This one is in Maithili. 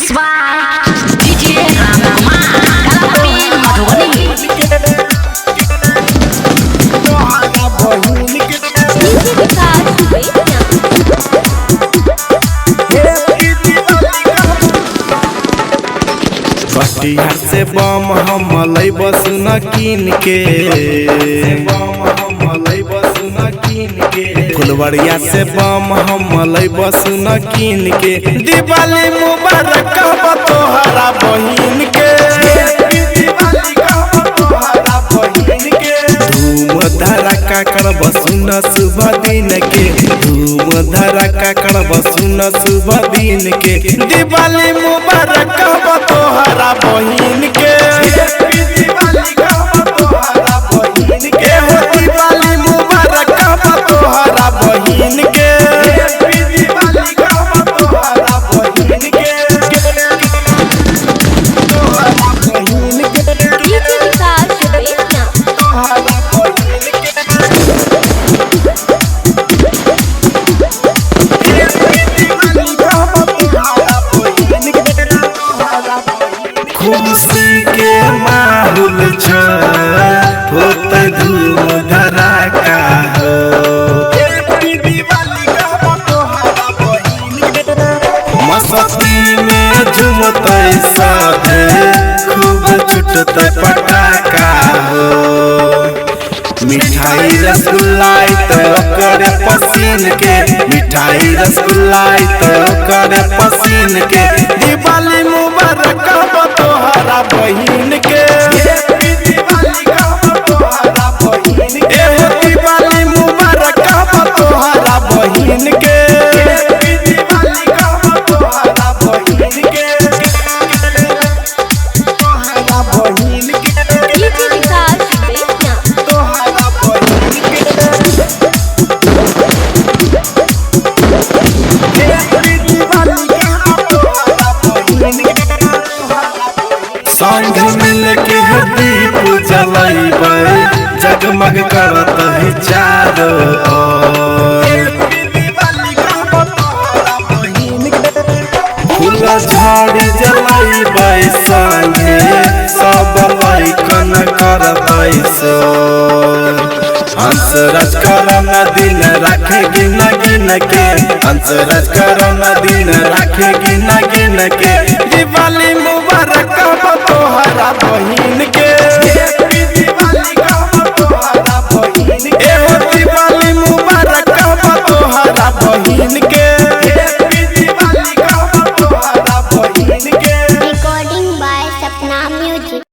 Mix by DJ Ram Kumar Kalapatti Madhubani. DJ Vikas Bettiah. Katihar से बम हम लैब सुन कीन के, फुलवरिया से बम हम लैब सुन कीन के। दिवाली मुबारक कहब तोहरा बहिन के, धूम धड़ाका करब सुन शुभ दिन के, धूम धड़ाका करब सुन शुभ दिन के। दिवाली मुबारक कहब तोहरा बहिन के, एहो दिवाली मुबारक कहब तोहरा बहिन के। डीजे विकास बेतिया। खुशी के माहौल छ होत धूम धड़ाका हो, मस्ती में झूमते साथे खूब छुटते पटाखा हो। मिठाई रसगुल्ला तो करे पसीन के, मिठाई रसगुल्ला तो करे पसीन के। दिवाली मुबारक कहब तोहरा बहिन के, एहो दिवाली मुबारक कहब तोहरा बहिन के। डीजे विकास बेतिया। संग मिल के दीप जलैबै, जगमग करत है चारो ओर। फूल झाड़ी जलैबै संगे सब लैकन करतै शोर। हंसराज करन दिन राखे गिन गिन के, हंसराज करन दिन राखे गिन गिन के। दिवाली मुबारक कहब तोहरा बहिन के, एहो दिवाली मुबारक कहब तोहरा बहिन के। Recording by Sapna Music.